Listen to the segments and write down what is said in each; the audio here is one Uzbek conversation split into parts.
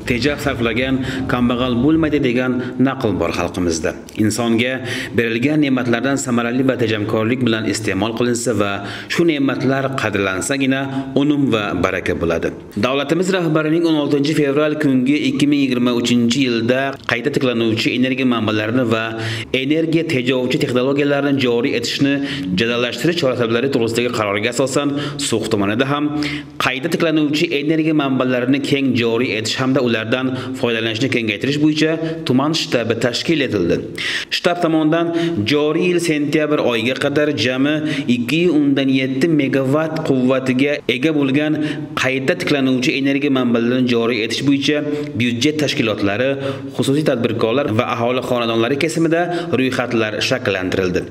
Tejab sarflagan kambag'al bo'lmaydi degan naql bor xalqimizda. Insonga berilgan ne'matlardan samarali va tejamkorlik bilan iste'mol qilinsa va shu ne'matlar qadrlansagina unum va baraka bo'ladi. Davlatimiz rahbarining 16 fevral kungi 2023-yilda qayta tiklanuvchi energiya manbalarini va energiya tejovchi texnologiyalarni joriy etishni jadallashtirish chora-tadbirlari to'g'risidagi qaroriga asosan So'x tumanida ham qayta tiklanuvchi energiya manbalarini keng joriy etish hamda ulardan foydalanishni kengaytirish bo'yicha tuman shtabi tashkil etildi. Shtab tomonidan joriy yil sentyabr oyiga qadar jami 2.7 megavatt quvvatiga ega bo'lgan qayta tiklanuvchi energiya manbalarini joriy etish bo'yicha byudjet tashkilotlari, xususiy tadbirkorlar va aholi xonadonlari kesimida ro'yxatlar shakllantirildi.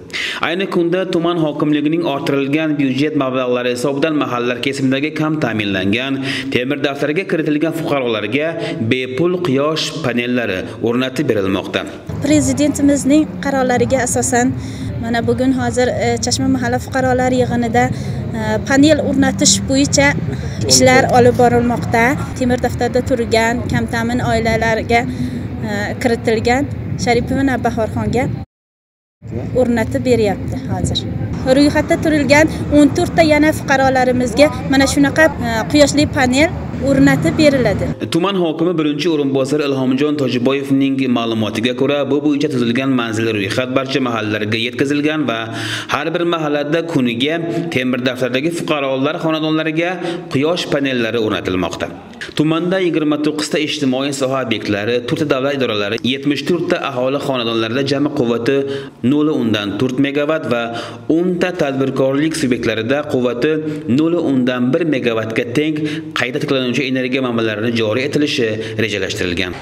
Ayni kunda tuman hokimligining orttirilgan byudjet mablag'lari hisobidan mahallalar kesimidagi kam ta'minlangan, temir daftarga kiritilgan fuqarolarga bepul quyosh panellari o'rnatib berilmoqda. Prezidentimizning qarorlariga asosan mana bugun hozir Chashma mahalla fuqarolar yig'inida panel o'rnatish bo'yicha ishlar olib borilmoqda. Temir daftarda turgan kam ta'min oilalarga kiritilgan Sharipova Navbahorxonga o'rnatib beryapti hozir. Ro'yxatda turilgan 14 ta yana fuqarolarimizga mana shunaqa quyoshli panel o'rnatib beriladi. Tuman hokimi birinchi o'rinbosari Ilhomjon Tojiboyevning ma'lumotiga ko'ra, bu bo'yicha tuzilgan manzilli ro'yxat barcha mahallalarga yetkazilgan va har bir mahallada kuniga temir daftardagi fuqarolar xonadonlariga quyosh panellari o'rnatilmoqda. Tumanda 29 ta ijtimoiy soha obyektlari, 4 ta davlat idoralari, 74 ta aholi xonadonlarida jami quvvati 0.4 megavatt va 10 ta tadbirkorlik subyektlarida quvvati 0.1 megavattga teng qayta tiklanuvchi energiya manbalarini joriy etilishi rejalashtirilgan.